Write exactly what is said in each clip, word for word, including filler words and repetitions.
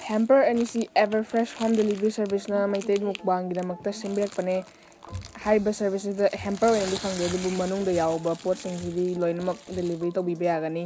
Hamper ꯑꯅꯤꯁꯤ Everfresh Home Delivery Serviceꯅ Meitei ꯃꯨꯛꯕꯥꯡꯒꯤꯗꯃꯛꯇ ꯁꯦꯝꯕꯤꯔꯛꯄꯅꯦ꯫ ꯍꯥꯏꯔꯤꯕ service ꯑꯁꯤꯗ hamper ꯑꯣꯏꯅꯗꯤ ꯐꯪꯗꯦ, ꯑꯗꯨꯕꯨ ꯃꯅꯨꯡꯗ ꯌꯥꯎꯕ ꯄꯣꯠꯁꯤꯡꯁꯤꯗꯤ ꯂꯣꯏꯅꯃꯛ delivery ꯇꯧꯕꯤꯕ ꯌꯥꯒꯅꯤ꯫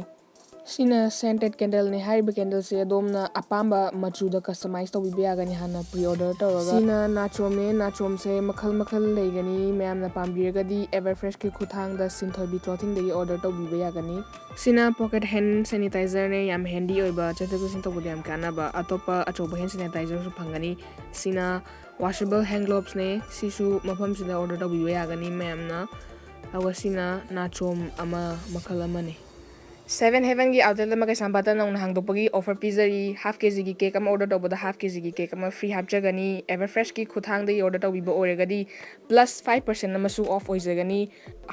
ꯁꯤꯅ scented candleꯅꯦ꯫ ꯍꯥꯏꯔꯤꯕ candleꯁꯦ ꯑꯗꯣꯝꯅ ꯑꯄꯥꯝꯕ ꯃꯆꯨꯗ customize ꯇꯧꯕꯤꯕ ꯌꯥꯒꯅꯤ ꯍꯥꯟꯅ pre order ꯇꯧꯔꯒ꯫ ꯁꯤꯅ ꯅꯥꯆꯣꯝꯅꯦ꯫ ꯅꯥꯆꯣꯝꯁꯦ ꯃꯈꯜ ꯃꯈꯜ ꯂꯩꯒꯅꯤ꯫ ꯃꯌꯥꯝꯅ ꯄꯥꯝꯕꯤꯔꯒꯗꯤ Everfreshꯀꯤ ꯈꯨꯠꯊꯥꯡꯗ ꯁꯤꯟꯊꯣꯏꯕꯤ Clothingꯗꯒꯤ order ꯇꯧꯕꯤꯕ ꯌꯥꯒꯅꯤ꯫ ꯁꯤꯅ pocket hand sanitizerꯅꯦ꯫ ꯌꯥꯝ handy ꯑꯣꯏꯕ, ꯆꯠꯊꯣꯛ ꯆꯠꯁꯤꯟ ꯇꯧꯕꯗ ꯌꯥꯝ ꯀꯥꯟꯅꯕ꯫ ꯑꯇꯣꯞꯄ ꯑꯆꯧꯕ hand sanitizerꯁꯨ ꯐꯪꯒꯅꯤ꯫ ꯁꯤꯅ washable hand glovesꯅꯦ꯫ ꯁꯤꯁꯨ ꯃꯐꯝꯁꯤꯗ order ꯇꯧꯕꯤꯕ ꯌꯥꯒꯅꯤ ꯃꯌꯥꯝꯅ꯫ ꯑꯗꯨꯒ ꯁꯤꯅ ꯅꯥꯆꯣꯝ ꯑꯃ ꯃꯈꯜ ꯑꯃꯅꯤ꯫ Seven Heavenꯒꯤ outlet ꯑꯃ ꯀꯩꯁꯥꯝꯄꯥꯠꯇ ꯅꯧꯅ ꯍꯥꯡꯗꯣꯛꯄꯒꯤ offer ꯄꯤꯖꯔꯤ꯫ Half KGꯒꯤ cake ꯑꯃ order ꯇꯧꯕꯗ half KGꯒꯤ cake ꯑꯃ free ꯍꯥꯞꯆꯒꯅꯤ꯫ Everfreshꯀꯤ ꯈꯨꯠꯊꯥꯡꯗꯒꯤ order ꯇꯧꯕꯤꯕ ꯑꯣꯏꯔꯒꯗꯤ plus five percent ꯑꯃꯁꯨ off ꯑꯣꯏꯖꯒꯅꯤ꯫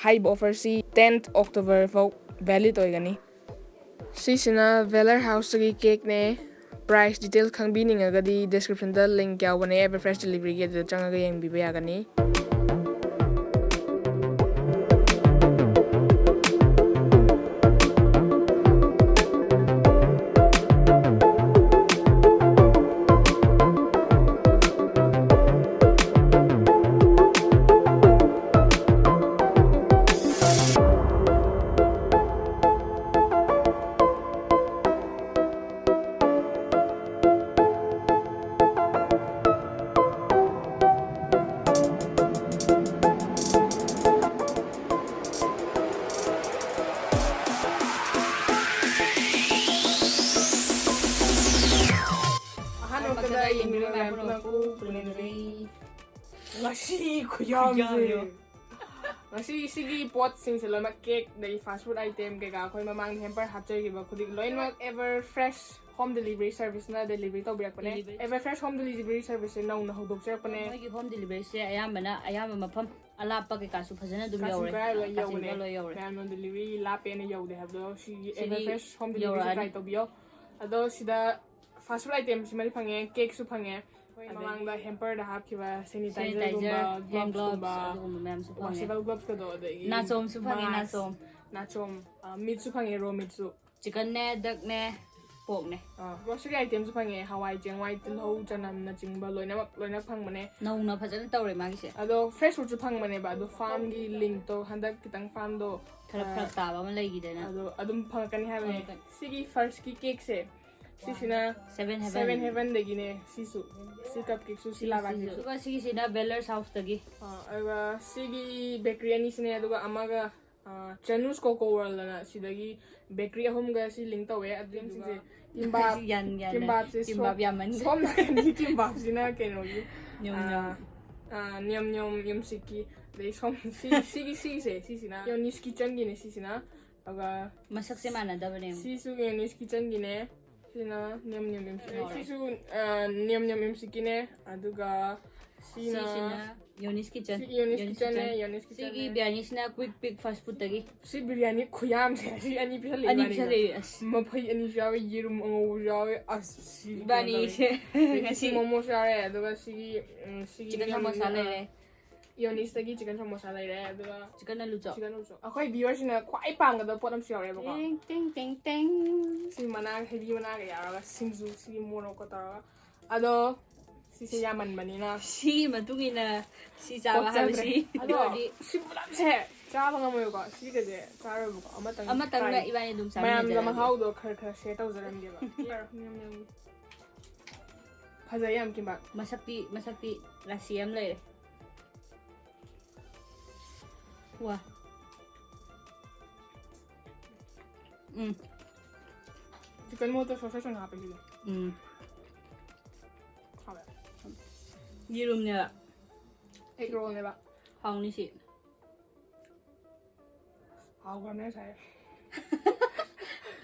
ꯍꯥꯏꯔꯤꯕ offerꯁꯤ tenth October ꯐꯥꯎ valid ꯑꯣꯏꯒꯅꯤ꯫ ꯁꯤꯁꯤꯅ Valor Houseꯇꯒꯤ cakeꯅꯦ꯫ Price detail ꯈꯪꯕꯤꯅꯤꯡꯉꯒꯗꯤ descriptionꯗ link ꯌꯥꯎꯕꯅꯦ Everfresh deliveryꯒꯤ, ꯑꯗꯨꯗ ꯆꯪꯉꯒ ꯌꯦꯡꯕꯤꯕ ꯌꯥꯒꯅꯤ꯫ ꯑꯍꯥꯟꯕꯗ ꯌꯦꯡꯕꯤꯔꯣ ꯃꯌꯥꯝ ꯄꯨꯝꯅꯃꯛꯄꯨ ꯄꯨꯅꯦꯗꯒꯤ꯫ ꯉꯁꯤ ꯈꯨꯌꯥꯝꯁꯦ꯫ ꯉꯁꯤ ꯁꯤꯒꯤ ꯄꯣꯠꯁꯤꯡꯁꯦ ꯂꯣꯏꯅꯃꯛ cake, ꯑꯗꯒꯤ fast food item ꯀꯩꯀꯥ, ꯑꯩꯈꯣꯏ ꯃꯃꯥꯡꯗ hamper ꯍꯥꯞꯆꯈꯤꯕ ꯈꯨꯗꯤꯡ ꯂꯣꯏꯅꯃꯛ Everfresh Home Delivery Serviceꯅ delivery ꯇꯧꯕꯤꯔꯛꯄꯅꯦ꯫ Delivery. Everfresh Home Delivery Serviceꯁꯦ ꯅꯧꯅ ꯍꯧꯗꯣꯛꯆꯔꯛꯄꯅꯦ꯫ ꯃꯣꯏꯒꯤ home deliveryꯁꯦ ꯑꯌꯥꯝꯕꯅ, ꯑꯌꯥꯝꯕ ꯃꯐꯝ ꯑꯂꯥꯞꯄ ꯀꯩꯀꯥꯁꯨ ꯐꯖꯅ ꯑꯗꯨꯝ ꯀꯥꯆꯤꯟ ꯌꯧꯔꯦ꯫ ꯀꯣꯏꯌꯥ ꯂꯣꯏ ꯀꯥꯆꯤꯟ ꯌꯧꯕꯅꯦ꯫ ꯀꯣꯏꯌꯥ ꯂꯣꯏ ꯌꯧꯔꯦ꯫ ꯃꯌꯥꯝꯅ delivery ꯂꯥꯞꯄꯦꯅ ꯌꯧꯗꯦ ꯍꯥꯏꯕꯗꯣ ꯁꯤꯒꯤ ꯁꯤꯗꯤ Everfresh Home Deliveryꯁꯦ ꯌꯧꯔꯛꯑꯅꯤ꯫ Try ꯇꯧꯕꯤꯌꯣ꯫ ꯑꯗꯣ ꯁꯤꯗ fast food itemꯁꯤꯃꯗꯤ ꯐꯪꯉꯦ, cakeꯁꯨ ꯐꯪꯉꯦ꯫ ꯑꯩꯈꯣꯏ ꯑꯗꯒꯤ ꯃꯃꯥꯡꯗ hamperꯗ ꯍꯥꯞꯈꯤꯕ sanitizerꯒꯨꯝꯕ, sanitizer, hand gloves, gloveꯀꯨꯝꯕ, ꯑꯗꯨꯒꯨꯝꯕ ꯃꯌꯥꯝꯁꯨ ꯐꯪꯉꯦ꯫ Washable gloveꯀꯗꯣ, ꯑꯗꯒꯤ ꯅꯥꯆꯣꯝꯁꯨ ꯐꯪꯉꯦ, mask, ꯅꯥꯆꯣꯝ꯫ ꯅꯥꯆꯣꯝ, ꯑ, meatꯁꯨ ꯐꯪꯉꯦ, raw meatꯁꯨ꯫ Chickenꯅꯦ, duckꯅꯦ, ꯄꯣꯛꯅꯦ꯫ ꯒ꯭ꯔꯣꯁꯔꯤ ꯑꯥꯏꯇꯦꯝꯁꯨ ꯐꯪꯉꯦ, ꯍꯋꯥꯏ ꯆꯦꯡꯋꯥꯏ ꯇꯤꯜꯍꯧ ꯆꯅꯝꯅꯆꯤꯡꯕ ꯂꯣꯏꯅꯃꯛ ꯂꯣꯏꯅ ꯐꯪꯕꯅꯦ꯫ ꯅꯧꯅ ꯐꯖꯅ ꯇꯧꯔꯦ ꯃꯥꯒꯤꯁꯦ꯫ ꯑꯗꯣ ꯐ꯭ꯔꯦꯁ ꯐ꯭ꯔꯨꯠꯁꯨ ꯐꯪꯕꯅꯦꯕ꯫ ꯑꯗꯣ ꯐꯥꯔꯝꯒꯤ ꯂꯤꯡꯛꯇꯣ ꯍꯟꯗꯛ ꯈꯤꯇꯪ ꯐꯥꯔꯝꯗꯣ ꯈꯔ ꯑ, ꯐꯔꯛ ꯇꯥꯕ ꯑꯃ ꯂꯩꯈꯤꯗꯅ꯫ ꯑꯗꯣ ꯑꯗꯨꯝ ꯐꯪꯉꯛꯀꯅꯤ ꯍꯥꯏꯕꯅꯦ꯫ ꯐꯪꯉꯛꯀꯅꯤ꯫ ꯁꯤꯒꯤ ꯐꯥꯔꯁꯀꯤ ꯀꯦꯛꯁꯦ ꯁꯤꯁꯤꯅ ꯁꯚꯦꯟ ꯁꯚꯦꯟ ꯍꯦꯚꯦꯟ꯫ ꯍꯦꯚꯟꯗꯒꯤꯅꯦ꯫ ꯁꯤꯁꯨ ꯁꯤ ꯀꯞ ꯀꯦꯛꯁꯨ ꯁꯤ ꯂꯥꯕꯥ ꯀꯦꯛꯁꯨ꯫ ꯑꯗꯨꯒ ꯁꯤꯒꯤꯁꯤꯅ ꯕꯦꯂꯔꯁ ꯍꯥꯎꯁꯇꯒꯤ꯫ ꯑ, ꯑꯗꯨꯒ ꯁꯤꯒꯤ ꯕꯦꯀꯔꯤ ꯑꯅꯤꯁꯤꯅꯦ꯫ ꯑꯗꯨꯒ ꯑꯃꯒ ꯆꯅꯨꯁ ꯀꯣꯀꯣ ꯋꯥꯔꯜꯗ ꯑꯅ ꯁꯤꯗꯒꯤ ꯕꯦꯀꯔꯤ ꯑꯍꯨꯝꯒ ꯁꯤ ꯂꯤꯡ ꯇꯧꯋꯦ꯫ ꯑꯗꯨ ꯌꯦꯡꯁꯤꯡꯁꯦ ꯀꯤꯝꯕꯥꯞ ꯌꯥꯟ ꯌꯥꯟ ꯀꯤꯝꯕꯥꯞꯁꯦ ꯀꯤꯝꯕꯥꯞ ꯌꯥꯝꯃꯟꯈ꯭ꯔꯦ꯫ ꯁꯣꯝ ꯅꯥꯀꯟꯒꯤ ꯀꯤꯝꯕꯥꯞꯁꯤꯅ ꯀꯩꯅꯣꯒꯤ ꯌꯨꯝ ꯑ, ꯌꯨꯝ꯫ ꯑ, ꯅꯤꯌꯝ ꯅꯤꯌꯝ ꯌꯨꯝꯁꯤꯛꯀꯤ꯫ ꯑꯗꯩ ꯁꯣꯝ ꯁꯤ ꯁꯤꯒꯤ ꯁꯤꯒꯤꯁꯦ ꯁꯤꯁꯤꯅ ꯌꯣꯅꯤꯁ ꯀꯤꯆꯟꯒꯤꯅꯦ ꯁꯤꯁꯤꯅ꯫ ꯑꯗꯨꯒ ꯃꯁꯛꯁꯦ ꯃꯥꯟꯅꯗꯕꯅꯦ꯫ ꯁꯤꯁꯨ ꯌꯣꯅꯤꯁ ꯀꯤꯆꯟꯒꯤꯅꯦ꯫ ꯁꯤꯅ ꯅꯤꯌꯝ ꯅꯤꯌꯝ ꯌꯨꯝꯁꯤꯛ꯫ ꯍꯣꯏ꯫ ꯁꯤꯁꯨ ꯑ, ꯅꯤꯌꯝ ꯅꯤꯌꯝ ꯌꯨꯝꯁꯤꯛꯀꯤꯅꯦ꯫ ꯑꯗꯨꯒ ꯁꯤꯅ ꯁꯤꯁꯤꯅ ꯌꯣꯅꯤꯁ ꯀꯤꯆꯟ꯫ ꯁꯤ ꯌꯣꯅꯤꯁ ꯀꯤꯆꯟꯅꯦ꯫ ꯌꯣꯅꯤꯁ ꯁꯤꯒꯤ ꯀꯤꯆꯟꯅꯦ꯫ ꯕꯤꯔꯌꯥꯅꯤꯁꯤꯅ ꯀ꯭ꯋꯤꯛ ꯄꯤꯛ ꯐꯥꯁ ꯐꯨꯗꯇꯒꯤ꯫ ꯁꯤ ꯕꯤꯔꯌꯥꯅꯤ ꯈꯨꯌꯥꯝꯁꯦ ꯁꯤ ꯑꯅꯤ ꯄꯤꯁꯜꯂꯛꯑꯦ ꯑꯅꯤ ꯏꯕꯥꯅꯤꯗ꯫ ꯄꯤꯁꯜꯂꯛꯑꯦ ꯑꯁ꯫ ꯃꯐꯩ ꯑꯅꯤꯁꯨ ꯌꯥꯎꯋꯦ, ꯌꯦꯔꯨꯝ ꯑꯉꯧꯕꯁꯨ ꯌꯥꯎꯋꯦ꯫ ꯑꯁ ꯁꯤ ꯏꯕꯥꯅꯤꯁꯦ ꯁꯤ ꯉꯁꯤ ꯃꯣꯃꯣꯁꯨ ꯌꯥꯎꯔꯦ꯫ ꯑꯗꯨꯒ ꯁꯤꯒꯤ ꯎꯝ, ꯁꯤꯒꯤ ꯆꯤꯀꯟ ꯁꯃꯣꯁꯥ ꯂꯩꯔꯦ꯫ ꯌꯣꯅꯤꯁꯇꯒꯤ ꯆꯤꯀꯟ ꯁꯃꯣꯁꯥ ꯂꯩꯔꯦ꯫ ꯑꯗꯨꯒ ꯆꯤꯀꯟ ꯑꯂꯨ ꯆꯣꯞ꯫ ꯆꯤꯀꯟ ꯑꯂꯨ ꯆꯣꯞ꯫ ꯑꯩꯈꯣꯏ ꯚꯤꯌꯔꯁꯤꯅ ꯈ꯭ꯋꯥꯏ ꯄꯥꯝꯒꯗꯕ ꯄꯣꯠ ꯑꯃꯁꯨ ꯌꯥꯎꯔꯦꯕꯀꯣ꯫ ꯇꯦꯡ ꯇꯦꯡ ꯇꯦꯡ ꯇꯦꯡ꯫ ꯁꯤ ꯃꯅꯥ, ꯍꯩꯕꯤ ꯃꯅꯥꯒ ꯌꯥꯎꯔꯒ ꯁꯤꯡꯖꯨ ꯁꯤꯒꯤ ꯃꯣꯔꯣꯛꯀ ꯇꯧꯔꯒ꯫ ꯑꯗꯣ ꯁꯤꯁꯦ ꯌꯥꯝꯃꯟꯕꯅꯤꯅ ꯁꯤꯒꯤ ꯃꯇꯨꯡ ꯏꯟꯅ ꯁꯤ ꯆꯥꯕ ꯄꯣꯠ ꯆꯪꯗ꯭ꯔꯦ꯫ ꯍꯥꯏꯕꯁꯤ ꯑꯗꯣ ꯑꯣꯏꯔꯗꯤ ꯁꯤ ꯄꯨꯂꯞꯁꯦ ꯆꯥꯕ ꯉꯝꯃꯣꯏꯕꯀꯣ꯫ ꯁꯤꯒꯁꯦ ꯆꯥꯔꯣꯏꯕꯀꯣ꯫ ꯑꯃꯇꯪ ꯑꯃꯇꯪꯅ try꯫ ꯏꯕꯥꯅꯤ ꯑꯗꯨꯝ ꯃꯌꯥꯝꯗ ꯆꯥꯃꯤꯟꯅꯖꯔꯒꯦ꯫ ꯃꯍꯥꯎꯗꯣ ꯈꯔ ꯈꯔ ꯁꯦꯌꯔ ꯇꯧꯖꯔꯝꯒꯦꯕ꯫ ꯐꯖꯩ ꯌꯥꯝ ꯀꯤꯝꯕꯥꯞ꯫ ꯃꯁꯛꯇꯤ ꯃꯁꯛꯇꯤ ꯔꯥꯁꯤ ꯑꯃ ꯂꯩꯔꯦ꯫ ꯋꯥ꯫ ꯎꯝ꯫ ꯆꯤꯀꯟ ꯃꯣꯠꯇ ꯁꯣꯁꯦꯁ ꯑꯣꯏꯅ ꯍꯥꯞꯄꯦ ꯁꯤꯗꯤ꯫ ꯎꯝ꯫ ꯍꯥꯎꯋꯦ꯫ ꯌꯦꯔꯨꯝꯅꯦꯕ꯫ ꯑꯦꯒ ꯔꯣꯜꯅꯦꯕ꯫ ꯍꯥꯎꯅꯤ ꯁꯤ꯫ ꯍꯥꯎꯈ꯭ꯔꯕꯅꯦ ꯉꯁꯥꯏ꯫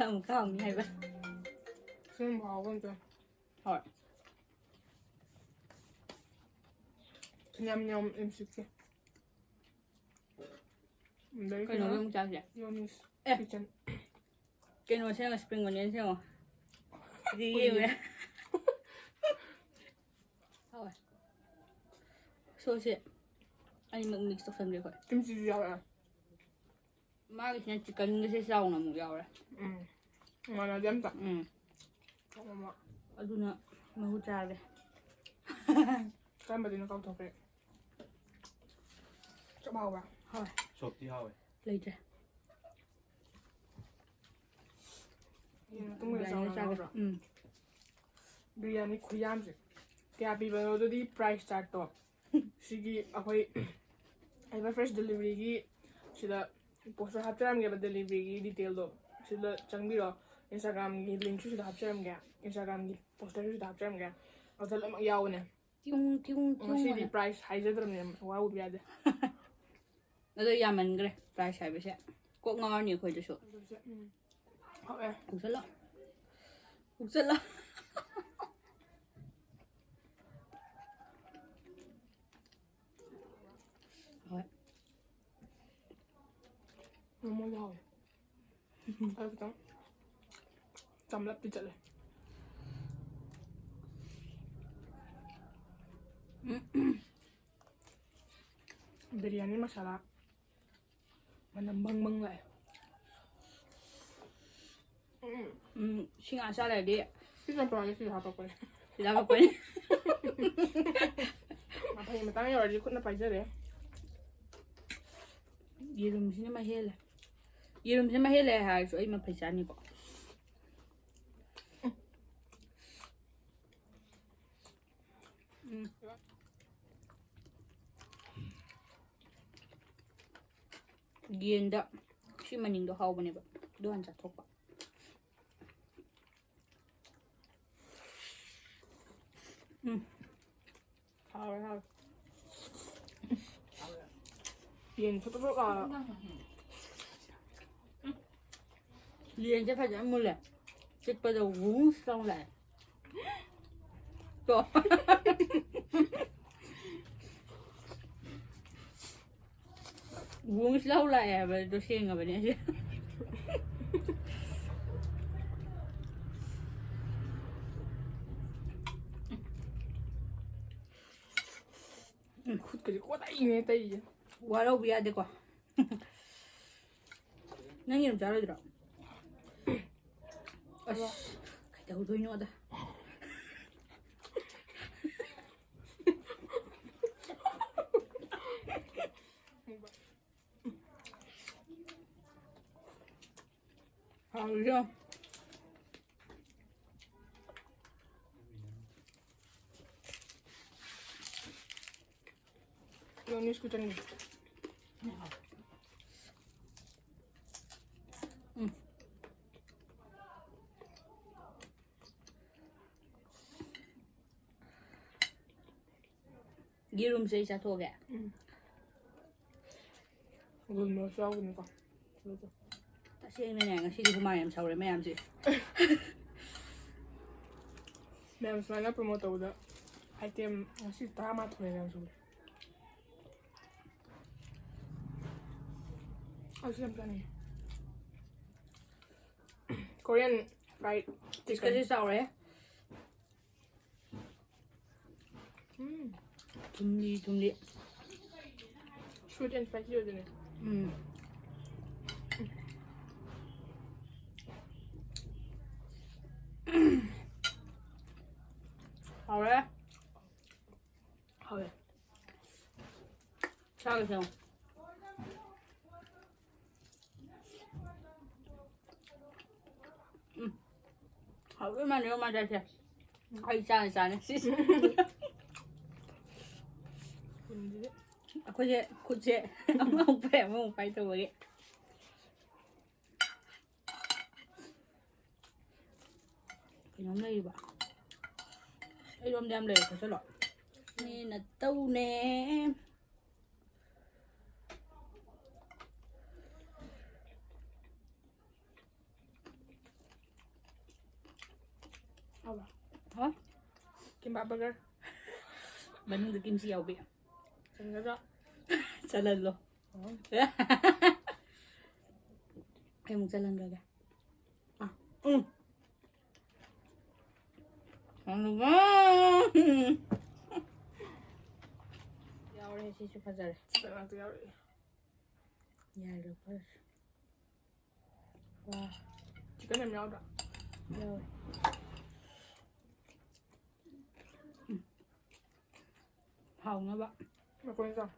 ꯑꯃꯨꯛꯀ ꯍꯥꯎꯅꯤ ꯍꯥꯏꯕ꯫ ꯁꯤꯅ ꯍꯥꯎꯕ ꯑꯝꯇ꯫ ꯍꯣꯏ꯫ ꯌꯥꯝ ꯌꯥꯝ ꯑꯦꯝ ꯁꯤꯛꯁꯦ꯫ ꯑꯗꯩ ꯀꯩꯅꯣꯒ ꯑꯃꯨꯛ ꯆꯥꯁꯦ꯫ ꯌꯣꯅꯤꯁ ꯑꯦ꯫ ꯀꯤꯆꯟ꯫ ꯀꯩꯅꯣ ꯁꯦꯝꯃꯣ, ꯁ꯭ꯄ꯭ꯔꯤꯡ ꯑꯣꯅꯤꯌꯟ ꯁꯦꯝꯃꯣ꯫ ꯁꯤꯗꯤ ꯌꯦꯡꯉꯨꯅꯦ꯫ ꯍꯥꯎꯋꯦ꯫ ꯁꯣꯁꯁꯦ ꯑꯅꯤꯃꯛ ꯃꯤꯛꯁ ꯇꯧꯁꯟꯈ꯭ꯔꯦ ꯑꯩꯈꯣꯏ꯫ ꯀꯤꯝꯆꯤꯁꯨ ꯌꯥꯎꯔꯛꯑꯦ꯫ ꯃꯥꯒꯤꯁꯤꯅ ꯆꯤꯀꯟꯒꯁꯦ ꯆꯥꯎꯅ ꯑꯃꯨꯛ ꯌꯥꯎꯔꯦ꯫ ꯎꯝ꯫ ꯃꯥꯟꯅꯗꯦ ꯑꯝꯇ꯫ ꯎꯝ꯫ ꯑꯗꯨꯅ ꯃꯍꯨꯠ ꯆꯥꯔꯦ꯫ ꯀꯔꯝꯕꯗꯅꯣ ꯀꯥꯎꯊꯣꯛꯈ꯭ꯔꯦ꯫ ꯆꯞ ꯍꯥꯎꯕ꯭ꯔꯥ? ꯍꯥꯎꯋꯦ꯫ ꯁꯣꯞꯇꯤ ꯍꯥꯎꯋꯦ꯫ ꯂꯩꯇ꯭ꯔꯦ꯫ ꯌꯦꯟ ꯃꯇꯨꯝ ꯑꯣꯏꯅ ꯆꯥꯎꯅ ꯆꯥꯒꯦ꯫ ꯂꯧꯔꯣ? ꯎꯝ꯫ ꯕꯤꯔꯌꯥꯅꯤ ꯈꯨꯌꯥꯝꯁꯦ꯫ ꯀꯌꯥ ꯄꯤꯕꯅꯣ ꯑꯗꯨꯗꯤ price chartꯇꯣ꯫ ꯁꯤꯒꯤ ꯑꯩꯈꯣꯏ Ever Fresh deliveryꯒꯤ ꯁꯤꯗ poster ꯍꯥꯞꯆꯔꯝꯒꯦꯕ, deliveryꯒꯤ detailꯗꯣ ꯁꯤꯗ ꯆꯪꯕꯤꯔꯣ꯫ Instagramꯒꯤ linkꯁꯨ ꯁꯤꯗ ꯍꯥꯞꯆꯔꯝꯒꯦ, Instagramꯒꯤ posterꯁꯨ ꯁꯤꯗ ꯍꯥꯞꯆꯔꯝꯒꯦ꯫ ꯑꯗꯨꯗ ꯂꯣꯏꯅꯃꯛ ꯌꯥꯎꯕꯅꯦ꯫ ꯇꯤꯌꯨꯡ, ꯇꯤꯌꯨꯡ, ꯇꯤꯌꯨꯡ ꯉꯁꯤꯗꯤ ꯑꯅ꯫ Price ꯍꯥꯏꯖꯗ꯭ꯔꯕꯅꯦ, ꯋꯥ ꯎꯕ ꯌꯥꯗꯦ꯫ ꯑꯗꯣ ꯌꯥꯝꯃꯟꯈ꯭ꯔꯦ price ꯍꯥꯏꯕꯁꯦ꯫ ꯀꯣꯛ ꯉꯥꯎꯔꯅꯤ ꯑꯩꯈꯣꯏꯗꯁꯨ꯫ ꯎꯝ꯫ ꯍꯣꯏ꯫ ꯍꯨꯛꯆꯜꯂꯣ꯫ ꯍꯨꯛꯆꯜꯂꯣ꯫ ꯍꯣꯏ꯫ ꯃꯣꯃꯣ ꯌꯥꯎꯋꯦ꯫ ꯑꯗꯨ ꯈꯤꯇꯪ ꯆꯝꯂꯞꯇꯤ ꯆꯠꯂꯦ꯫ ꯕꯤꯔꯌꯥꯅꯤ ꯃꯁꯥꯂꯥ ꯃꯅꯝ ꯕꯪ ꯕꯪ ꯂꯥꯛꯑꯦ꯫ ꯎꯝ꯫ ꯎꯝ, ꯁꯤ ꯉꯥ ꯆꯥ ꯂꯩꯔꯗꯤ ꯁꯤ ꯆꯝꯄ꯭ꯔꯥꯁꯦ ꯁꯤꯗ ꯍꯥꯄꯛꯄꯅꯦ꯫ ꯁꯤꯗ ꯍꯥꯄꯛꯄꯅꯦ꯫ ꯃꯐꯩ ꯃꯇꯥꯡ ꯌꯧꯔꯗꯤ ꯈꯨꯠꯅ ꯄꯥꯏꯖꯔꯦ꯫ ꯌꯦꯔꯨꯝꯁꯤꯅ ꯃꯍꯦꯜꯂꯦ꯫ ꯌꯦꯔꯨꯝꯁꯤꯅ ꯃꯍꯦꯜꯂꯦ ꯍꯥꯏꯔꯁꯨ ꯑꯩ ꯃꯐꯩ ꯆꯥꯅꯤꯀꯣ꯫ ꯎꯝ꯫ ꯌꯦꯟꯗ ꯁꯤ ꯃꯅꯤꯡꯗꯣ ꯍꯥꯎꯕꯅꯦꯕ, ꯑꯗꯨ ꯍꯥꯟꯅ ꯆꯥꯊꯣꯛꯄ꯫ ꯎꯝ꯫ ꯍꯥꯎꯔꯦ, ꯍꯥꯎꯔꯦ꯫ ꯌꯦꯟ ꯊꯣꯠ ꯊꯣꯠ ꯂꯥꯎꯔ꯫ ꯌꯦꯟꯁꯦ ꯐꯖꯅ ꯃꯨꯜꯂꯦ꯫ ꯆꯤꯛꯄꯗ ꯋꯨꯡꯁ ꯂꯥꯎ ꯂꯥꯛꯑꯦ꯫ ꯇꯣ꯫ ꯋꯨꯡꯁ ꯂꯥꯎ ꯂꯥꯛꯑꯦ ꯍꯥꯏꯕꯗꯣ ꯁꯦꯡꯉꯕꯅꯦ ꯑꯩꯁꯦ꯫ ꯈꯨꯠꯀꯁꯦ ꯀꯣꯠꯂꯛꯏꯅꯦ ꯇꯩꯔꯤꯁꯦ꯫ ꯋꯥꯔꯧꯕ ꯌꯥꯗꯦꯀꯣ꯫ ꯅꯪ ꯌꯦꯔꯨꯝ ꯆꯥꯔꯣꯏꯗ꯭ꯔꯣ? ꯑꯁ, ꯇꯧꯗꯣꯏꯅꯣꯗ꯫ ꯍꯥꯎꯔꯤꯔꯣ? ꯌꯣꯅꯤꯁ ꯀꯤꯆꯟꯒꯤ꯫ ꯎꯝ꯫ ꯌꯦꯔꯨꯝꯁꯦ ꯑꯩ ꯆꯥꯊꯣꯛꯑꯒꯦ꯫ ꯎꯝ꯫ ꯒꯨꯜ ꯃꯣꯔꯣꯛꯁꯨ ꯌꯥꯎꯕꯅꯤꯀꯣ꯫ ꯑꯗꯨꯗꯣ꯫ ꯇꯁꯦꯡꯅꯅꯦ, ꯉꯁꯤꯗꯤ ꯍꯨꯃꯥꯡ ꯌꯥꯝ ꯁꯧꯔꯦ ꯃꯌꯥꯝꯁꯦ꯫ ꯃꯌꯥꯝ ꯁꯨꯃꯥꯏꯅ promote ꯇꯧꯕꯗ item ꯉꯁꯤ ꯇꯔꯥꯃꯥꯊꯣꯏ ꯃꯌꯥꯝ ꯁꯨꯔꯦ꯫ ꯑꯩꯁꯨ ꯌꯥꯝ ꯆꯥꯅꯤꯡꯉꯦ꯫ Korean fried chicken꯫ ꯆꯤꯛꯀꯟꯁꯤ ꯆꯥꯎꯔꯦ꯫ ꯎꯝ꯫ ꯊꯨꯝꯂꯤ ꯊꯨꯝꯂꯤ꯫ Sweet and spicy ꯑꯣꯏꯗꯣꯏꯅꯦ꯫ ꯎꯝ꯫ ꯍꯥꯎꯔꯦ꯫ ꯍꯥꯎꯔꯦ꯫ ꯆꯥꯒꯦ ꯁꯦ꯫ ꯎꯝ꯫ ꯍꯥꯎꯗꯣꯏ ꯃꯥꯟꯗꯦ ꯃꯥ ꯆꯥꯁꯦ꯫ ꯑꯩ ꯆꯥꯅ ꯆꯥꯅ ꯁꯤꯁꯦ꯫ ꯀꯨꯟꯁꯤꯗꯤ꯫ ꯑꯩꯈꯣꯏꯁꯦ ꯈꯨꯠꯁꯦ ꯑꯃꯃꯨꯛ ꯄꯥꯏ ꯑꯃꯃꯨꯛ ꯄꯥꯏ ꯇꯧꯕꯒꯤ꯫ ꯀꯩꯅꯣꯝ ꯂꯩꯔꯤꯕ? ꯑꯩꯔꯣꯝꯗ ꯌꯥꯝ ꯂꯩꯔꯦ, ꯈꯣꯠꯆꯜꯂꯣ꯫ ꯅꯦ ꯅꯇꯧꯅꯦ꯫ ꯍꯥꯎꯕ꯭ꯔꯥ? ꯍꯥ? Kimbap burger꯫ ꯃꯅꯨꯡꯗ ꯀꯤꯝꯆꯤ ꯌꯥꯎꯕꯤ꯫ ꯆꯟꯒꯗ꯭ꯔꯥ? ꯆꯜꯍꯜꯂꯣ꯫ ꯑꯣ꯫ ꯑꯩ ꯑꯃꯨꯛ ꯆꯜꯍꯟꯈ꯭ꯔꯒꯦ꯫ ꯑꯥ, ꯎꯝ꯫ ꯑꯗꯨꯒ ꯌꯥꯎꯔꯦ, ꯁꯤꯁꯨ ꯐꯖꯔꯦ꯫ ꯆꯤꯛꯀꯟ ꯉꯥꯛꯇ ꯌꯥꯎꯔꯛꯑꯦ꯫ ꯌꯥꯏ, ꯂꯧꯊꯔꯁꯤ꯫ ꯋꯥ꯫ ꯆꯤꯛꯀꯟ ꯌꯥꯝ ꯌꯥꯎꯗ꯭ꯔꯥ? ꯌꯥꯎꯔꯦ꯫ ꯎꯝ꯫ ꯍꯥꯎꯅꯕ꯫ ꯃꯈꯣꯏꯅ ꯆꯥꯎ꯫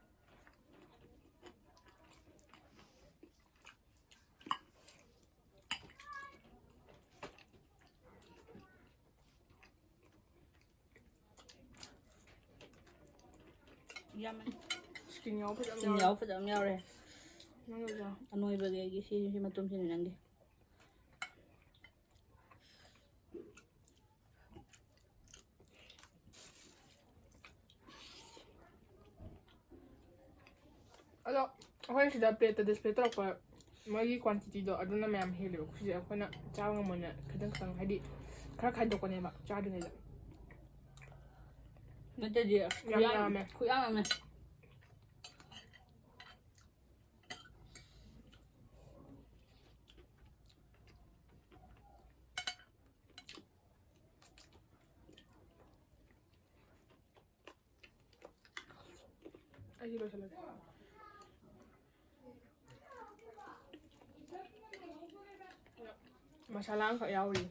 ꯌꯥꯝꯃꯦ꯫ Skin ꯌꯥꯎ ꯐꯖꯅ skin ꯌꯥꯎꯔꯦ꯫ ꯌꯥꯎ ꯐꯖꯅ ꯌꯥꯎꯔꯦ꯫ ꯅꯪꯒꯤꯁꯨ ꯌꯥꯎ꯫ ꯑꯅꯣꯏꯕꯒꯤ ꯑꯩꯒꯤ ꯁꯤ, ꯁꯤ ꯃꯇꯨꯝꯁꯤꯅꯤ ꯅꯪꯒꯤ꯫ ꯑꯗꯣ ꯑꯩꯈꯣꯏ ꯁꯤꯗ plate ꯇ display ꯇꯧꯔꯛꯄ ꯃꯣꯏꯒꯤ quantity ꯗꯣ ꯑꯗꯨꯅ ꯃꯌꯥꯝ ꯍꯦꯜꯂꯦꯕ꯫ ꯁꯤꯁꯦ ꯑꯩꯈꯣꯏꯅ ꯆꯥꯕ ꯉꯝꯃꯣꯏꯅ ꯈꯤꯇꯪ ꯈꯤꯇꯪ, ꯍꯥꯏꯗꯤ, ꯈꯔ ꯈꯥꯏꯗꯣꯛꯄꯅꯦꯕ ꯆꯥꯗ꯭ꯔꯤꯉꯩꯗ꯫ ꯅꯠꯇ꯭ꯔꯗꯤ ꯌꯥꯝ ꯈꯨꯌꯥꯝ, ꯌꯥꯝꯃꯦ꯫ ꯈꯨꯌꯥꯝ ꯑꯃꯅꯦ꯫ ꯑꯩꯗꯤ ꯂꯣꯏꯁꯤꯜꯂꯒꯦ꯫ ꯃꯁꯥꯂꯥ ꯑꯃꯈꯛ ꯌꯥꯎꯔꯤ꯫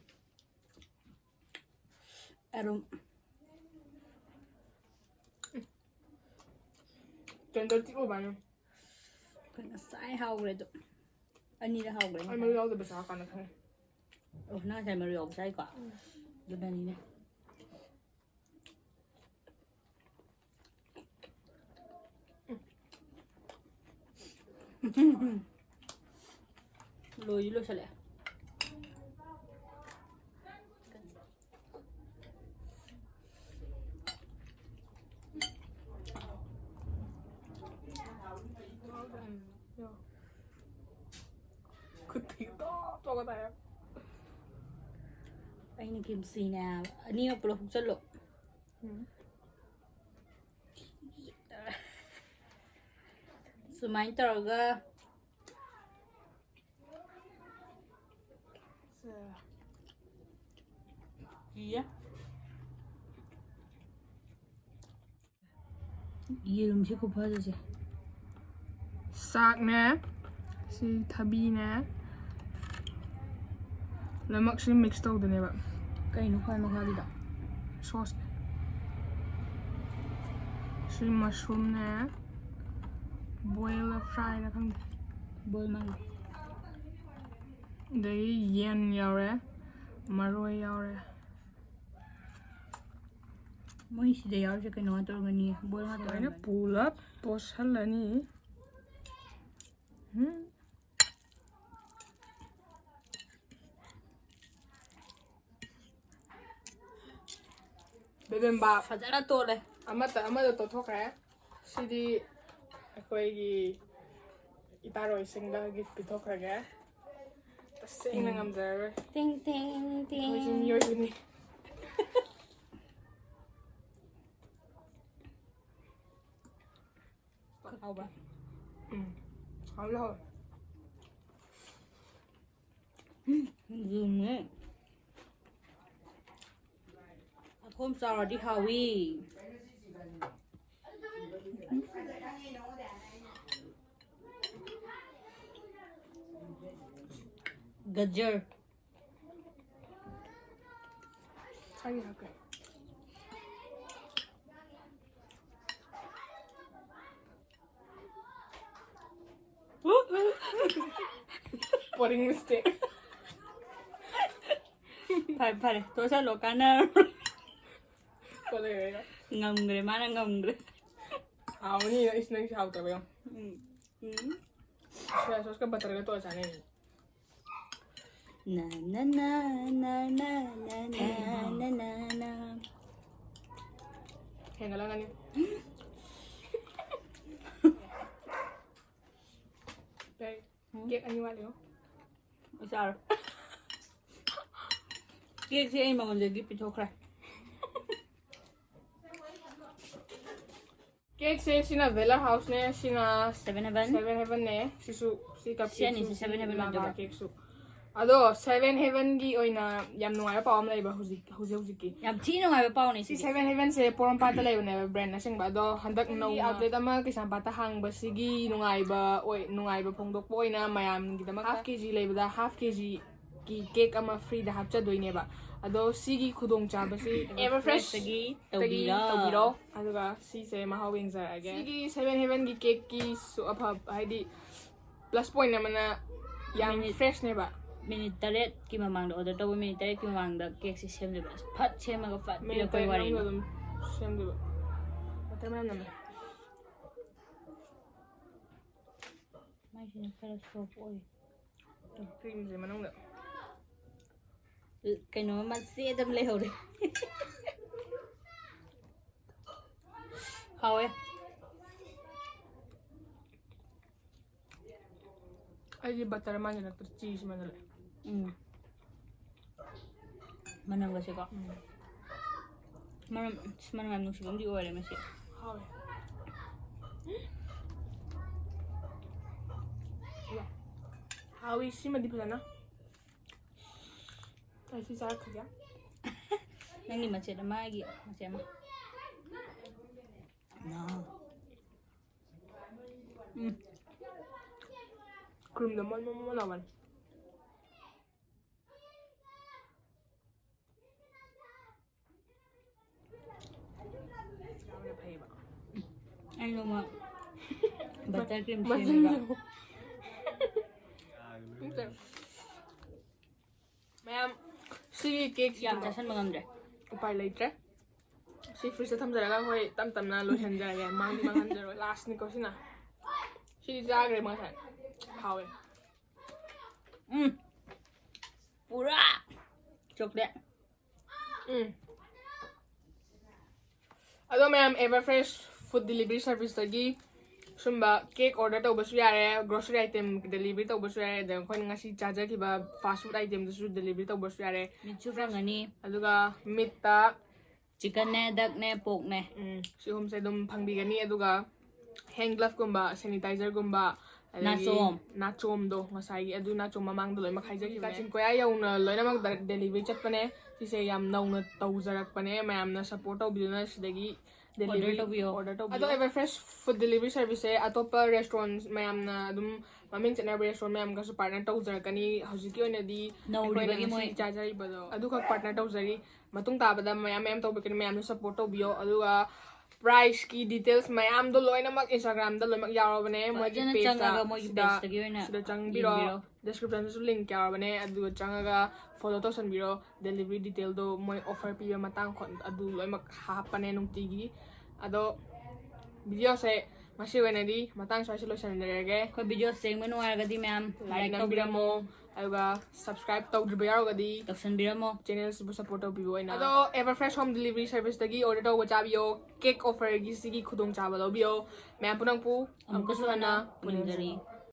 ꯑꯔꯨꯝ꯫ Tender ꯊꯤ ꯑꯣꯏꯕ ꯋꯥꯅꯤ꯫ ꯑꯩꯈꯣꯏ ꯉꯁꯥꯏ ꯍꯥꯎꯈ꯭ꯔꯦ ꯑꯗꯣ꯫ ꯑꯅꯤꯔ ꯍꯥꯎꯈ꯭ꯔꯦ ꯑꯩ ꯉꯁꯥꯏ꯫ ꯃꯔꯨ ꯌꯥꯎꯗꯕ ꯆꯥꯔꯀꯥꯟꯗ ꯈꯪꯉꯦ꯫ ꯑꯣ, ꯅꯪ ꯉꯁꯥꯏ ꯃꯔꯨ ꯌꯥꯎꯕ ꯆꯥꯏꯀꯣ? ꯎꯝ꯫ ꯑꯗꯨꯅꯅꯤꯅꯦ꯫ ꯂꯣꯏꯗꯤ ꯂꯣꯏꯁꯤꯜꯂꯛꯑꯦ꯫ ꯈꯨꯠꯇꯒꯤ ꯇꯣꯞ ꯇꯣꯞꯀ ꯇꯥꯏ꯫ ꯑꯩꯅ ꯀꯤꯝꯆꯤꯅꯦ ꯍꯥꯏꯕ꯫ ꯑꯅꯤꯃꯛ ꯄꯨꯂꯞ ꯍꯨꯛꯆꯜꯂꯣ꯫ ꯎꯝ꯫ ꯁꯨꯃꯥꯏꯅ ꯇꯧꯔꯒ ꯁꯦ꯫ ꯀꯤꯌꯦ꯫ ꯌꯦꯔꯨꯝꯁꯤ ꯈꯨꯐꯖꯁꯦ꯫ ꯆꯥꯛꯅꯦ꯫ ꯁꯤ ꯊꯕꯤꯅꯦ꯫ ꯂꯣꯏꯅꯃꯛꯁꯤ ꯃꯤꯛꯁ ꯇꯧꯗꯣꯏꯅꯦꯕ꯫ ꯀꯩꯅꯣ ꯈ꯭ꯋꯥꯏ ꯃꯈꯥꯒꯤꯗꯣ? ꯁꯣꯁꯅꯦ꯫ ꯁꯤ ꯃꯁꯔꯨꯝꯅꯦ, ꯕꯣꯏꯜ ꯐ꯭ꯔꯥꯏꯔ ꯈꯪꯗꯦ꯫ ꯕꯣꯏꯜ ꯃꯥꯜꯂꯦ꯫ ꯑꯗꯒꯤ ꯌꯦꯟ ꯌꯥꯎꯔꯦ, ꯃꯔꯣꯏ ꯌꯥꯎꯔꯦ꯫ ꯃꯣꯏ ꯁꯤꯗ ꯌꯥꯎꯔꯤꯁꯦ ꯀꯩꯅꯣ ꯉꯥꯛꯇ ꯑꯣꯏꯔꯝꯒꯅꯤ, ꯕꯣꯏꯜ ꯉꯥꯛꯇ ꯁꯨꯃꯥꯏꯅ ꯑꯣꯏꯔꯝꯒꯅꯤ꯫ ꯄꯨꯂꯞ ꯇꯣꯠꯁꯜꯂꯅꯤ꯫ ꯎꯝ꯫ ꯕꯦꯕꯦꯝꯕꯥ ꯐꯖꯅ ꯇꯣꯠꯂꯦ꯫ ꯑꯃꯠꯇ ꯑꯃꯗ ꯇꯣꯠꯊꯣꯛꯈ꯭ꯔꯦ꯫ ꯁꯤꯗꯤ ꯑꯩꯈꯣꯏꯒꯤ ꯏꯇꯥꯔꯣꯏꯁꯤꯡꯗ ꯒꯤꯐ ꯄꯤꯊꯣꯛꯈ꯭ꯔꯒꯦ꯫ ꯇꯁꯦꯡꯅ ꯇꯤꯡ꯫ ꯉꯝꯖꯔꯔꯣꯏ꯫ ꯇꯤꯡ, ꯇꯤꯡ, ꯇꯤꯡ꯫ ꯑꯩꯈꯣꯏꯁꯨ ꯃꯤꯑꯣꯏꯕꯅꯤ꯫ ꯍꯥꯎꯕ꯭ꯔꯥ? ꯎꯝ꯫ ꯍꯥꯎꯗꯤ ꯍꯥꯎꯋꯦ꯫ ꯌꯦꯡꯉꯦ꯫ ꯄꯥꯈꯣꯝ ꯆꯥꯎꯔꯗꯤ ꯍꯥꯎꯋꯤ꯫ ꯒꯖꯔ꯫ ꯑꯩ ꯍꯥꯞꯀꯦ꯫ Spelling mistake. ꯐꯔꯦ, ꯐꯔꯦ, ꯇꯣꯛꯁꯜꯂꯣ, ꯀꯥꯟꯅꯔꯣꯏ꯫ ꯀꯣꯜꯂꯦ꯫ ꯉꯝꯈ꯭ꯔꯦ, ꯃꯥꯅ ꯉꯝꯈ꯭ꯔꯦ꯫ ꯍꯥꯎꯅꯤ, ꯑꯩꯁ, ꯅꯪꯁꯨ ꯍꯥꯎꯇꯕ ꯌꯥꯝ꯫ ꯎꯝ꯫ ꯎꯝ꯫ ꯁꯣꯌꯥ ꯁꯣꯁꯀ ꯕꯇꯔꯒ ꯇꯣꯠꯂ ꯆꯥꯅꯩ꯫ ꯅ, ꯅ, ꯅ꯫ ꯍꯦꯟꯒꯠꯂꯝꯒꯅꯤ꯫ ꯀꯩ? ꯎꯝ꯫ ꯀꯦꯛ ꯑꯅꯤ ꯋꯥꯠꯂꯤꯉꯣ꯫ ꯑꯩ ꯆꯥꯔꯣꯏ꯫ ꯀꯦꯛꯁꯦ ꯑꯩ ꯃꯉꯣꯟꯗꯒꯤ ꯄꯤꯊꯣꯛꯈ꯭ꯔꯦ꯫ ꯀꯦꯛꯁꯦ ꯁꯤꯅ ꯚꯦꯂꯔ ꯍꯥꯎꯁꯅꯦ, ꯁꯤꯅ Seven Heaven꯫ Seven Heavenꯅꯦ꯫ ꯁꯤꯁꯨ, ꯁꯤ ꯀꯞ ꯁꯤ ꯑꯅꯤꯁꯦ ꯀꯦꯛꯁꯨ, Seven Heaven ꯂꯥꯚꯥ ꯑꯣꯏꯗꯣꯏꯕ? ꯀꯦꯛꯁꯨ꯫ ꯑꯗꯣ Seven Heavenꯒꯤ ꯑꯣꯏꯅ ꯌꯥꯝ ꯅꯨꯡꯉꯥꯏꯕ ꯄꯥꯎ ꯑꯃ ꯂꯩꯕ ꯍꯧꯖꯤꯛ, ꯍꯧꯖꯤꯛ ꯍꯧꯖꯤꯛꯀꯤ꯫ ꯌꯥꯝ ꯊꯤ ꯅꯨꯡꯉꯥꯏꯕ ꯄꯥꯎꯅꯦ ꯁꯤ ꯁꯤꯗꯤ꯫ Seven Heavenꯁꯦ ꯄꯣꯔꯣꯝꯄꯥꯠꯇ ꯂꯩꯕꯅꯦꯕ, ꯕ꯭ꯔꯥꯟ ꯑꯁꯦꯡꯕ꯫ ꯑꯗꯣ ꯍꯟꯗꯛ ꯅꯧꯅ ꯑꯥꯎꯠꯂꯦꯠ ꯑꯃ ꯀꯩꯁꯥꯝꯄꯥꯠꯇ ꯍꯥꯡꯕꯁꯤꯒꯤ ꯅꯨꯡꯉꯥꯏꯕ ꯑꯣꯏ-, ꯅꯨꯡꯉꯥꯏꯕ ꯐꯣꯡꯗꯣꯛꯄ ꯑꯣꯏꯅ ꯃꯌꯥꯝꯒꯤꯗꯃꯛ ꯍꯥꯐ ꯀꯦ ꯖꯤ ꯂꯩꯕꯗ ꯍꯥꯐ ꯀꯦ ꯖꯤ ꯀꯤ ꯀꯦꯛ ꯑꯃ ꯐ꯭ꯔꯤꯗ ꯍꯥꯞꯆꯗꯣꯏꯅꯦꯕ꯫ ꯑꯗꯣ ꯁꯤꯒꯤ ꯈꯨꯗꯣꯡꯆꯥꯕꯁꯤ ꯑꯦꯚꯔ ꯐ꯭ꯔꯦꯁꯇꯒꯤ ꯇꯧꯕꯤꯔꯣ꯫ ꯇꯧꯕꯤꯔꯣ꯫ ꯑꯗꯨꯒ ꯁꯤꯁꯦ ꯃꯍꯥꯎ ꯌꯦꯡꯖꯔꯛꯑꯒꯦ꯫ ꯁꯤꯒꯤ ꯁꯚꯦꯟ ꯍꯦꯚꯦꯟꯒꯤ ꯀꯦꯛꯀꯤꯁꯨ ꯑꯐꯕ, ꯍꯥꯏꯗꯤ ꯄ꯭ꯂꯁ ꯄꯣꯏꯟ ꯑꯃꯅ ꯌꯥꯝ ꯃꯤꯅꯤꯠ ꯐ꯭ꯔꯦꯁꯅꯦꯕ꯫ ꯃꯤꯅꯤꯠ ꯇꯔꯦꯠꯀꯤ ꯃꯃꯥꯡꯗ, ꯑꯣꯔꯗꯔ ꯇꯧꯕ ꯃꯤꯅꯤꯠ ꯇꯔꯦꯠꯀꯤ ꯃꯃꯥꯡꯗ ꯀꯦꯛꯁꯦ ꯁꯦꯝꯗꯣꯏꯕ꯫ ꯐꯠ ꯁꯦꯝꯃꯒ ꯐꯠ ꯃꯤꯅꯤꯠ ꯄꯤꯔꯛꯄꯩ ꯇꯔꯦꯠ ꯋꯥꯔꯤꯅꯤ꯫ ꯃꯅꯨꯡꯗ ꯑꯗꯨꯝ ꯁꯦꯝꯗꯣꯏꯕ꯫ ꯕꯇꯔ ꯃꯅꯝ ꯅꯝꯃꯦ꯫ ꯃꯥꯏꯁꯤꯅ ꯈꯔ ꯁꯣꯐ ꯑꯣꯏ꯫ ꯀ꯭ꯔꯤꯝꯁꯦ ꯃꯅꯨꯡꯗ꯫ ꯀꯩꯅꯣ ꯃꯆꯦꯠ ꯑꯃ ꯂꯩꯍꯧꯔꯦ꯫ ꯍꯥꯎꯋꯦ꯫ ꯑꯩꯗꯤ ꯕꯇꯔ ꯃꯥꯟꯁꯤꯜꯂꯛꯇ꯭ꯔꯦ, ꯆꯤꯁ ꯃꯥꯟꯁꯤꯜꯂꯛꯑꯦ꯫ ꯎꯝ꯫ ꯃꯅꯝꯒꯁꯦꯀꯣ꯫ ꯎꯝ꯫ ꯃꯅꯝ, ꯃꯅꯝ ꯌꯥꯝ ꯅꯨꯡꯁꯤꯕ ꯑꯃꯗꯤ ꯑꯣꯏꯔꯦ ꯃꯁꯤ꯫ ꯍꯥꯎꯋꯦ꯫ ꯍꯥꯎꯋꯤ, ꯁꯤꯃꯗꯤ ꯐꯖꯅ꯫ ꯑꯩ ꯁꯤ ꯆꯥꯔꯛꯈꯤꯒꯦ꯫ ꯅꯪꯒꯤ ꯃꯆꯦꯠ ꯑꯃ, ꯑꯩꯒꯤ ꯃꯆꯦꯠ ꯑꯃ꯫ ꯎꯝ꯫ ꯀ꯭ꯔꯤꯝꯗꯣ ꯃꯣꯟ ꯃꯣꯟ ꯃꯣꯟ ꯂꯥꯎꯕꯅꯤ꯫ ꯌꯥꯝꯅ ꯐꯩꯌꯦꯕ꯫ ꯑꯩ ꯅꯣꯡꯃ ꯕꯇꯔ ꯀ꯭ꯔꯤꯝ ꯃꯆꯤꯟ ꯁꯦꯝꯃꯦꯕ꯫ ꯌꯦꯡꯉꯨ꯫ ꯃꯌꯥꯝ, ꯁꯤꯒꯤ ꯀꯦꯛꯁꯤꯗꯤꯀꯣ ꯌꯥꯝ ꯆꯥꯁꯟꯕ ꯉꯝꯗ꯭ꯔꯦ꯫ ꯎꯄꯥꯏ ꯂꯩꯇ꯭ꯔꯦ꯫ ꯁꯤ ꯐ꯭ꯔꯤꯖꯇ ꯊꯝꯖꯔꯒ ꯑꯩꯈꯣꯏ ꯇꯞ ꯇꯞꯅ ꯂꯣꯏꯁꯤꯟꯖꯔꯒꯦ꯫ ꯃꯥꯡꯗꯤ ꯃꯥꯡꯍꯟꯖꯔꯣꯏ꯫ ꯂꯥꯁꯅꯤꯀꯣ ꯁꯤꯅ꯫ ꯁꯤꯗꯤ ꯆꯥꯈ꯭ꯔꯦ ꯉꯁꯥꯏ꯫ ꯍꯥꯎꯋꯦ꯫ ꯎꯝ꯫ ꯄꯨꯔꯥ ꯆꯣꯀ꯭ꯂꯦꯠ꯫ ꯎꯝ꯫ ꯑꯗꯣ ꯃꯌꯥꯝ, ꯑꯦꯚꯔ ꯐ꯭ꯔꯦꯁ ꯐꯨꯗ ꯗꯤꯂꯤꯚꯔꯤ ꯁꯔꯚꯤꯁꯇꯒꯤ ꯁꯨꯝꯕ ꯀꯦꯛ ꯑꯣꯔꯗꯔ ꯇꯧꯕꯁꯨ ꯌꯥꯔꯦ, ꯒ꯭ꯔꯣꯁꯔꯤ ꯑꯥꯏꯇꯦꯝ ꯗꯦꯂꯤꯚꯔꯤ ꯇꯧꯕꯁꯨ ꯌꯥꯔꯦ, ꯑꯗ ꯑꯩꯈꯣꯏꯅ ꯉꯁꯤ ꯆꯥꯖꯈꯤꯕ ꯐꯥꯁ ꯐꯨꯗ ꯑꯥꯏꯇꯦꯝꯗꯨꯁꯨ ꯗꯦꯂꯤꯚꯔꯤ ꯇꯧꯕꯁꯨ ꯌꯥꯔꯦ꯫ ꯃꯤꯠꯁꯨ ꯐꯪꯉꯅꯤ꯫ ꯑꯗꯨꯒ ꯃꯤꯠꯇ ꯆꯤꯛꯀꯟꯅꯦ, ꯗꯛꯅꯦ, ꯄꯣꯛꯅꯦ꯫ ꯎꯝ, ꯁꯤ ꯑꯍꯨꯝꯁꯦ ꯑꯗꯨꯝ ꯐꯪꯕꯤꯒꯅꯤ꯫ ꯑꯗꯨꯒ ꯍꯦꯟ ꯒ꯭ꯂꯚꯀꯨꯝꯕ, ꯁꯦꯅꯤꯇꯥꯏꯖꯔꯒꯨꯝꯕ, ꯑꯗꯒꯤ ꯅꯥꯆꯣꯝ꯫ ꯅꯥꯆꯣꯝꯗꯣ ꯉꯁꯥꯏꯒꯤ, ꯑꯗꯨ ꯅꯥꯆꯣꯝ ꯃꯃꯥꯡꯗ ꯂꯣꯏꯅꯃꯛ ꯍꯥꯏꯖꯈꯤꯕꯅꯦ꯫ ꯀꯥꯆꯤꯟ ꯀꯣꯌꯥ ꯌꯧꯅ ꯂꯣꯏꯅꯃꯛ ꯗ-, ꯗꯦꯂꯤꯚꯔꯤ ꯆꯠꯄꯅꯦ꯫ ꯁꯤꯁꯦ ꯌꯥꯝ ꯅꯧꯅ ꯇꯧꯖꯔꯛꯄꯅꯦ꯫ ꯃꯌꯥꯝꯅ ꯁꯞꯄꯣꯔꯠ ꯇꯧꯕꯤꯗꯨꯅ ꯁꯤꯗꯒꯤ Delivery order ꯇꯧꯕꯤꯌꯣ. ꯑꯗꯣ Ever Fresh food delivery service ꯁꯦ ꯑꯇꯣꯞꯄ restaurant ꯃꯌꯥꯝꯅ ꯑꯗꯨꯝ ꯃꯃꯤꯡ ꯆꯠꯅꯕ restaurant ꯃꯌꯥꯝꯒꯁꯨ partner ꯇꯧꯖꯔꯛꯀꯅꯤ꯫ ꯍꯧꯖꯤꯛꯀꯤ ꯑꯣꯏꯅꯗꯤ ꯑꯩꯈꯣꯏꯅ ꯉꯁꯤ ꯆꯥꯖꯔꯤꯕꯗꯣ ꯑꯗꯨꯈꯛ partner ꯇꯧꯖꯔꯤ꯫ ꯃꯇꯨꯡ ꯇꯥꯕꯗ ꯃꯌꯥꯝ ꯃꯌꯥꯝ ꯇꯧꯕꯤꯔꯛꯀꯅꯤ, ꯃꯌꯥꯝꯁꯨ support ꯇꯧꯕꯤꯌꯣ꯫ ꯑꯗꯨꯒ price ꯀꯤ details ꯃꯌꯥꯝꯗꯣ ꯂꯣꯏꯅꯃꯛ Instagram ꯗ ꯂꯣꯏꯅꯃꯛ ꯌꯥꯎꯔꯕꯅꯦ, ꯃꯣꯏꯒꯤ page ꯇ꯫ ꯆꯪꯉꯒ ꯃꯣꯏꯒꯤ page ꯇꯒꯤ ꯑꯣꯏꯅ ꯁꯤꯗ ꯆꯪꯕꯤꯔꯣ꯫ Description ꯗꯁꯨ link ꯌꯥꯎꯔꯕꯅꯦ, ꯑꯗꯨꯒ ꯆꯪꯉꯒ follow ꯇꯧꯁꯟꯕꯤꯔꯣ꯫ Delivery detail ꯗꯣ, ꯃꯣꯏ offer ꯄꯤꯕ ꯃꯇꯥꯡ ꯈꯣꯠ ꯑꯗꯨ ꯂꯣꯏꯅꯃꯛ ꯍꯥꯞꯄꯅꯦ ꯅꯨꯡꯇꯤꯒꯤ꯫ ꯑꯗꯣ video ꯁꯦ ꯉꯁꯤ ꯑꯣꯏꯅꯗꯤ ꯃꯇꯥꯡ ꯁ꯭ꯋꯥꯏꯁꯤ ꯂꯣꯏꯁꯤꯟꯖꯔꯒꯦ꯫ ꯑꯩꯈꯣꯏ video ꯁꯦ ꯌꯦꯡꯕ ꯅꯨꯡꯉꯥꯏꯔꯒꯗꯤ ꯃꯌꯥꯝ like ꯅꯝꯕꯤꯔꯝꯃꯣ꯫ ꯑꯗꯨꯒ subscribe ꯇꯧꯗ꯭ꯔꯤꯕ ꯌꯥꯎꯔꯒꯗꯤ ꯇꯧꯁꯟꯕꯤꯔꯝꯃꯣ꯫ Channel ꯁꯤꯕꯨ support ꯇꯧꯕꯤꯕ ꯑꯣꯏꯅ꯫ ꯑꯗꯣ Ever Fresh home delivery service ꯇꯒꯤ order ꯇꯧꯕ ꯆꯥꯕꯤꯌꯣ꯫ Cake offer ꯒꯤ ꯁꯤꯒꯤ ꯈꯨꯗꯣꯡꯆꯥꯕ ꯂꯧꯕꯤꯌꯣ꯫ ꯃꯌꯥꯝ ꯄꯨꯝꯅꯃꯛꯄꯨ ꯑꯃꯨꯛꯀꯁꯨ ꯍꯟꯅ ꯄꯨꯅꯤꯡꯖꯔꯤ꯫